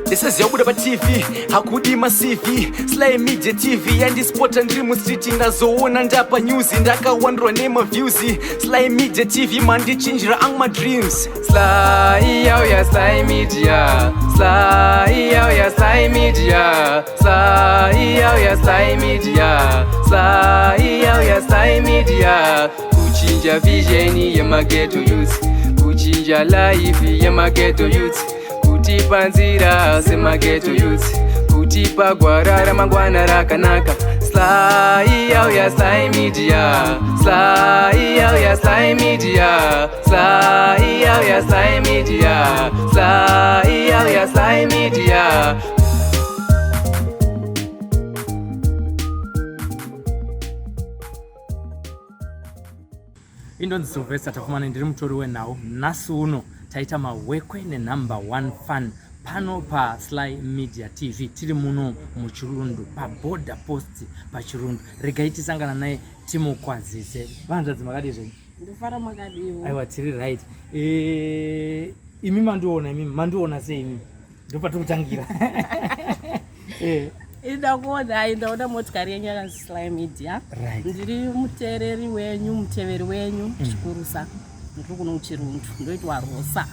Ndisaziva kubuda paTV, hakudi maCV. Sly Media TV yandispota ndiri mustreet, ndazoona ndapa news, ndakawandirwa nemaviews. Sly Media TV mandichinjira angu madreams. Sly yauya, Sly Media. Sly yauya, Sly Media. Sly yauya, Sly Media. Sly yauya, Sly Media. Kuchinja vision yemaghetto youth, kuchinja life yemaghetto youth, kutipa nzira semaghetto youth, kutipa gwara ramangwana rakanaka. Sly yauya, Sly Media. Sly yauya, Sly Media. Sly yauya, Sly Media. Sly yauya, Sly Media. Indonzi Sylvester Tafumani, ndiri mutori wenhau. Nhasi uno taita mahwekwe nenumber one fan pano paSly Media TV. Tiri muno muChirundu, paborder post paChirundu. Regai tisangana naye timukwazise. Vanzvadzi, makadii zvenyu? Ndofara, makadiwo? Aiwa, tiri right. Imi mandiona, imi mandiona sei? Imi ndopatiri kutangira. Ida kuona, ai, ndaona motikari yenyu yakanzi Sly Media. Ndiri muteereri wenyu, muteveri wenyu zvikurusa. Ndiri kuno kuChirundu, ndoitwa Rosa.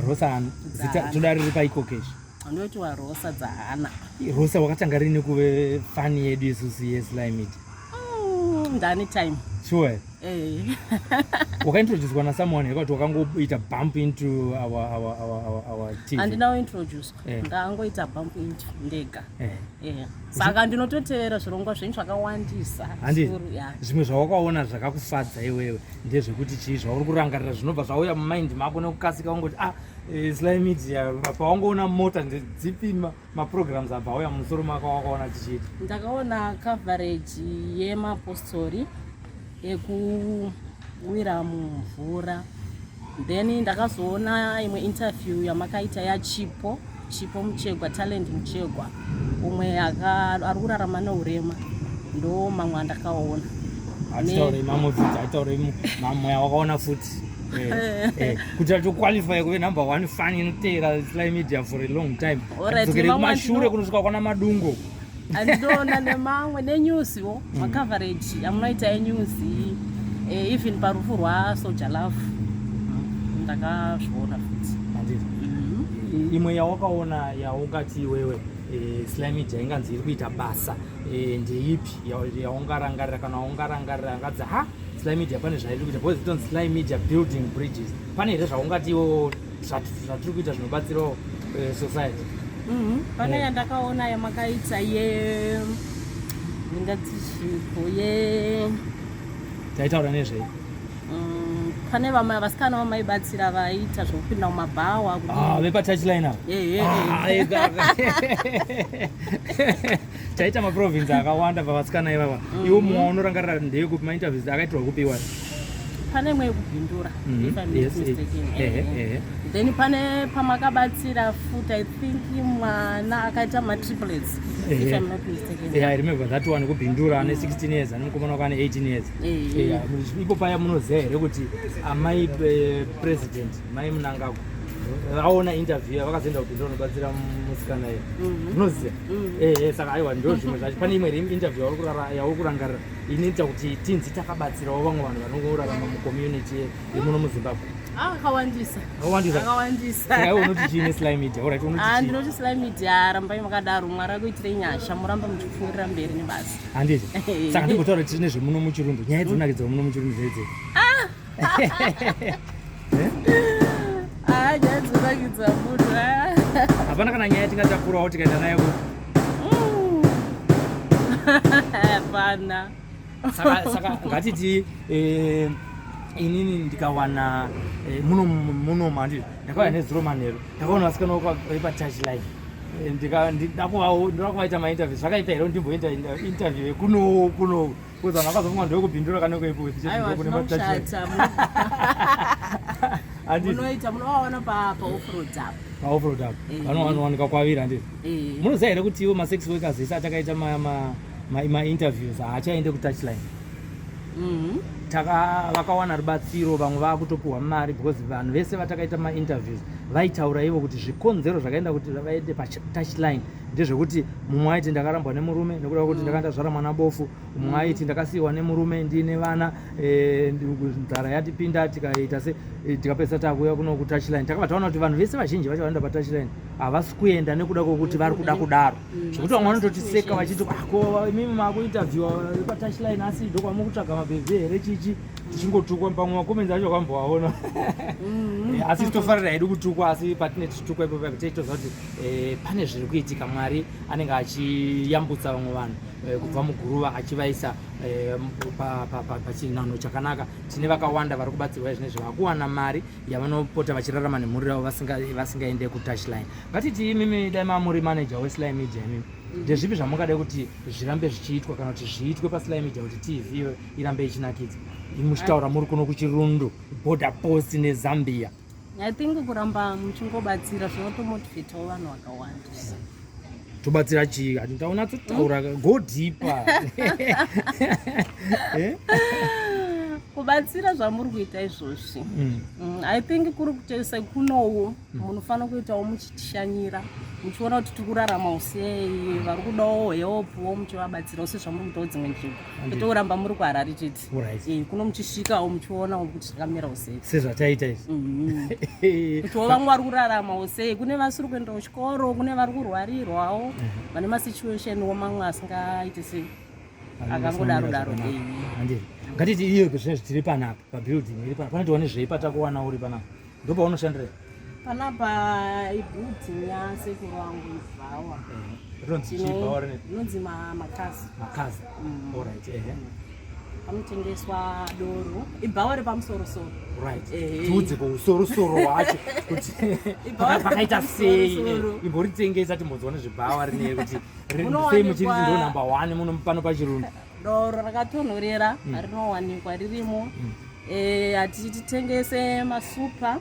Rosa ano zita? Dzahana. Toda riri paikokeshi. Ndoitwa Rosa Dzahana. Rosa, wakatanga rini kuve fan yedu isusu yeSly Media? Ndani time. Sure? Eh. Wakaintroducwa nasomeone here, kuti wakangoita bump into our TV? Handina kuintroducwa. Ndangoita bump into ndega. Saka ndinototevera zvirongwa zvenyu zvakawandisa. Handi Zvikuru, ya. Zvimwe zvawakaona zvakakufadza iwewe ndezvekuti chii zvauri kurangarira zvinobva zvauya mumind mako nekukasika, ungoti, ah, Sly Media, pawangoona mota ndedzipi maprograms abva auya mumusoro mako wakaona tichiita? Ndakaona coverage yemapostori ekuwira mumvura, then ndakazoona imwe interview yamakaita yaChipo, Chipo Muchegwa, Talent Muchegwa, umwe ari kurarama neurema. Ndo mamwe andakaona. Hatitaurei mamwe futi, hatitaurei mamwe awakaona futi. Kuti atoqualify kuve number one fan inoteera Sly Media for a long time. Alright, Dzokere nemamwe kumashure kunosvika kwana Madungo. Andinoona nemamwe nenewswo, macoverage amunoita enews, even parufu rwaSoja Love ndakazviona futi. Handiti? Imwe yawakaona yaungati iwewe, Sly Media inganzi iri kuita basa, ndeipi yaungarangarira kana waungarangarira angadzi, ha, Sly Media pane zvairi kuita? Because itonzi Sly Media building bridges. Pane here zvaungati iwewo zvatiri kuita zvinobatsirawo society? Pane yandakaona yamakaita ye, ndingati chipo ye Taitaura nezvei? Pane vamwe vasikana vamaibatsira vaiita zvekupinda mumabhawa. Ah, vepatouchline ava? Ehe. Ah, ekaka. Taita maprovince akawanda pavasikana ivava. Iwo mumwe waunorangarira ndeyekupi? Mainterviews akaitirwa kupiwa? Pane imwe yekubhindura, if I'm not mistaken. Ehe. Then pane pamakabatsira futi, I think mwana akaita matriplets, if I'm not mistaken. Yeah, I remember that one, kuBhindura, ane 16 years, ane mukomana wake ane 18 years. Yeah, ipo paya munoziva here kuti amai president, mai Mnangagwa, vaona interview, vakazoenda kuBhindura unobatsira musikana iye? Munoziva? Saka aiwa, ndo zvimwe zvacho. Pane imwe interview yauri kurangarira inoita kuti tinzi takabatsirawo vamwe vanhu vanongorarama mucommunity yemuno muZimbabwe? Ah, akawandisa. Akawandisa. Akawandisa. Saka iwe unoti chii neSly Media? Alright, unoti Ah, chii? ndinoti Sly Media, rambai makadaro. Mwari akuitirei nyasha, muramba muchipfuurira mberi nebasa. Handiti? Saka ndimbotaura tiri nezvemuno muChirundu. Nyaya dzinonakidza muno muChirundu ndedzei? Ah, nyaya dzinonakidza munhu, ah. Hapana kana nyaya tingatakurawo tikaenda nayo? Hapana. Saka ngatiti, inini ndikawana, muno muno mandi ndakauya nezuro manheru, ndakaona vasikana vepatouchline, ndoda kuvaita mainterview. Zvakaita here ndimboita interview yekuno kuno? Kuza vanhu vakazofunga ndewekubhindura kana Aiwa, zvinoshata. Munoita, munovaona paoffroad apo. Paoffroad apo. Vanowanika kwaviri, handiti? Eh. Munoziva here kuti ivo masex workers ese atakaita mainterviews haachaende kutouchline? Vakawana rubatsiro, vamwe vakutopiwa mari, because vanhu vese vatakaita mainterviews vaitaura ivo kuti zvikonzero zvakaenda kuti vaende patouchline ndezvekuti mumwe aiti ndakarambwa nemurume nekuda kwekuti ndakanga ndazvara mwana bofu, mumwe aiti ndakasiyiwa nemurume ndiine vana, nzara yatipinda, tikaita se tikapedzisa takuuya kuno kutouchline. Takabva taona kuti vanhu vese vazhinji vacho vanoenda patouchline havasi kuenda nekuda kwekuti vari kuda kudaro, zvekuti vamwe vanototiseka vachiti, "Ah, ko imimi makuinterviewa patouchline, asi ndokwamukutsvaga mabhebhi here?" Chichi tichingotukwa pamwe macomments acho kwamboaona. Asi tofarira hedu kutukwa, asi patine tichitukwa ipapo tichitoziva kuti pane zviri kuitika. Mwari anenge achiyambutsa vamwe vanhu kubva muguruva achivaisa pachinhanho chakanaka. Tine vakawanda vari kubatsirwa izvinezvi, vakuwana mari yavanopota vachirarama nemhuri yavo vasingaende kutouchline. Ngatiti imimi dai mamuri manager weSly Media, imimi ndezvipi zvamungade kuti zvirambe zvichiitwa kana kuti zviitwe paSly Media kuti TV irambe ichinakidza, muchitaura muri kuno kuChirundu, border post neZambia? I think kuramba muchingobatsira zvinotomotivatawo vanhu vakawanda. Tobatsira chii? Hati taunatsotaura, go deeper. Eh? Kubatsira zvamuri kuita izvozvi. I think kuri kuti sekunowo munofanira kuitawo muchitishanyira, muchiona kuti tiri kuraramawo sei, vari kudawo helpwo muchivabatsirawo sezvamuri kuitawo dzimwe nzvimbo, kwete kuramba muri kuHarare chete. Kuno muchisvikawo muchionawo kuti zvakamirawo sei. Sezvataita izvi. Kutiwo vamwe vari kuraramawo sei, kune vasiri kuenda kuchikoro, kune vari kurwarirwawo, vane masituationwo mamwe asingaiti sei, akangodaro daro. Handiti ngatiti iyo zvinezvi tiri panapa pabuilding iri panapa, panotiwa nezvei patakuwana uri panapa? Ndopaunoshandira? Panapa ibuilding yasekuru wangu, ibhawa. Rinonzi chii bhawa rine? Rinonzi Makazi. Makazi. Alright, ehe. Panotengeswa doro, ibhawa repamusorosoro. Right, tiudze kuusorosoro wacho kuti Ibhawa pakaita sei. repamusorosoro. Imboritengesa timbonzwa nezvebhawa rinei, kuti Munowanikwa- sei muchiriti ndo number one muno pano paChirundu? Doro rakatonhorera rinowanikwa ririmo. Hatitengese masupa,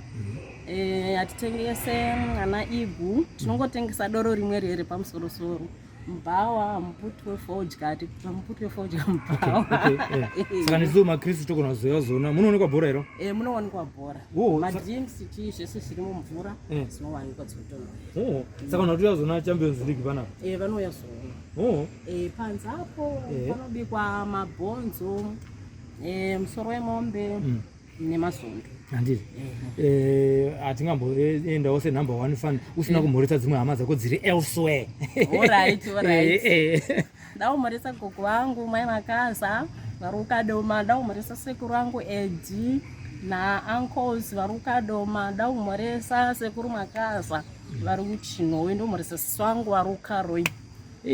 hatitengese ana igu, tinongotengesa doro rimwe rere pamusorosoro. Mubhawa hamuputwe fodya, hamuputwe fodya mubhawa. Okay, eh. Saka nesu makristu togona kuzoya zona munoonekwa bhora iro? Munowanikwa bhora. Oh, madrinks, chii, zvese zviri mumvura zvinowanikwa dzinotonhorera. Oh, saka vanhu vatoya zona Champions League panapa? Vanouya zoona. Panze apo panobikwa mabhonzo, musoro wemombe nemazondo. Handiti hatingamboendawo senumber one fan usina kumhoresa dzimwe hama dzako dziri elsewhere. Alright. Eh. Ndaumhoresa gogo vangu mai Makaza vari kuKadoma, ndaumhoresa sekuru vangu Edi nauncles vari kuKadoma, ndaumhoresa sekuru Makaza vari kuChinhoyi, ndomhoresa sisi vangu vari kuKaroi.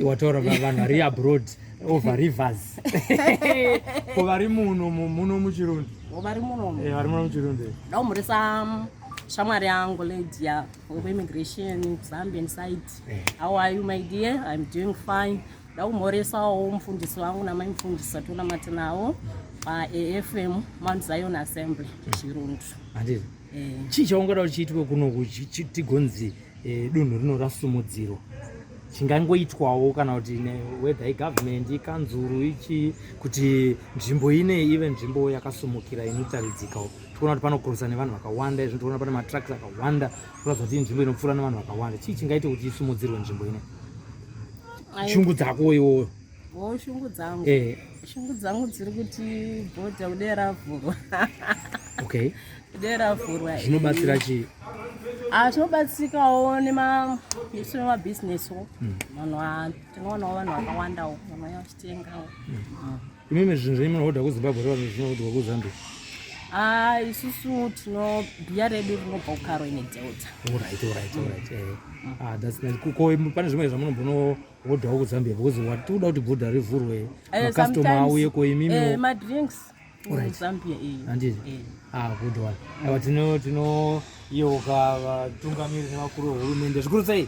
Wataura vanhu vari abroad, over rivers. Ko vari muno muno muChirundu? Vari muno? Vari muno muChirundu. Ndaumhoresa shamwari yangu Lydia wekuimmigration, Zambian side. How are you, my dear? I'm doing fine. Ndakumhoresawo mufundisi wangu namai mufundisi vatonamata navo paAFM Mount Zion Assembly, Chirundu. Handiti chii chaungada kuti chiitwe kunoku tigonzi dunhu rino rasumudzirwa, chingangoitwawo kana kuti whether igovernment, ikanzuru, ichi, kuti nzvimbo inei ive nzvimbo yakasumukira inotaridzikawo? Tikuona kuti panokorosa nevanhu vakawanda izvi, tikuona pane matrucks akawanda kuratidza kuti inzvimbo inopfuura nevanhu vakawanda. Chii chingaite kuti isumudzirwe nzvimbo inei? Shungu dzako iwoyo. O, shungu dzangu? Shungu dzangu dziri kuti bhodha kudai ravhurwa. Kudai ravhurwa. Zvinobatsira chii? Ah, zvinobatsikawo isu nemabhizinesiwo, vanhu tinoonawo vanhu vakawandawo vanouya vachitengawo. Imimi zvinhu zvenyu munohodha kuZimbabwe here, vanhu zvinohodhwa kuZambia? Ah, isusu tino bhiya redu rinobva kuKaroi neDelta. Alright. Ah, that's nice. Ko pane zvimwe zvamunombonohodhawo kuZambia? Because watikuda kuti bhodha rivhurwe, makastoma auye, ko imimi? Madrinks Zambia. Handiti? Ah, good one. Aiwa, tinoyeuka vatungamiri nevakuru vehurumende, zvikuru sei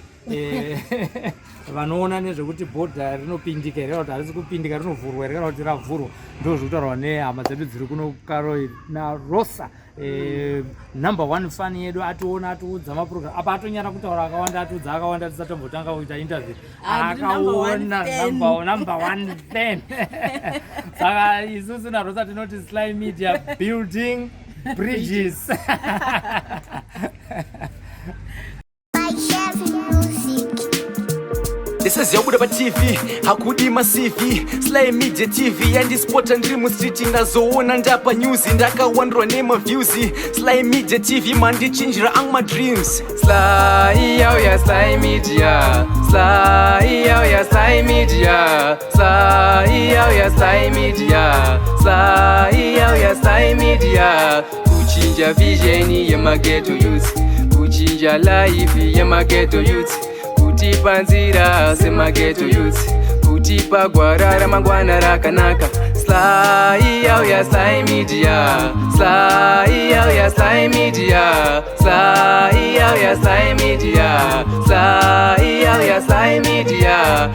vanoona nezvekuti bhodha rinopindika here kana kuti harisi kupindika, rinovhurwa here kana kuti ravhurwa. Ndo zviri kutaurwa nehama dzedu dziri kuno Karoi naRosa. Number one fan yedu ationa, atiudza maprogram apa, atonyara kutaura akawanda, atiudza akawanda tisatombotanga kuita interview. Ah, ndiri number one Akaona fan. number one fan. Saka isusu naRosa tinoti Sly Media, building bridges. By Chef Music. Ndisaziva paTV hakudi maCV. Sly Media TV yandispota ndiri mustreet, ndazoona ndapa news, ndakawandwa nemaviews. Sly Media TV mandichinjira ang madreams. Sly yauya, Sly Media. Sly yauya, Sly Media. Sly yauya, Sly Media. Sly yauya, Sly Media. Kuchinja vision yemaghetto youth, kuchinja life yemaghetto youth, kutipa nzira semaghetto youth, kutipa gwara ramangwana rakanaka. Sly yauya, Sly Media. Sly yauya, Sly Media. Sly yauya, Sly Media. Sly yauya, Sly Media.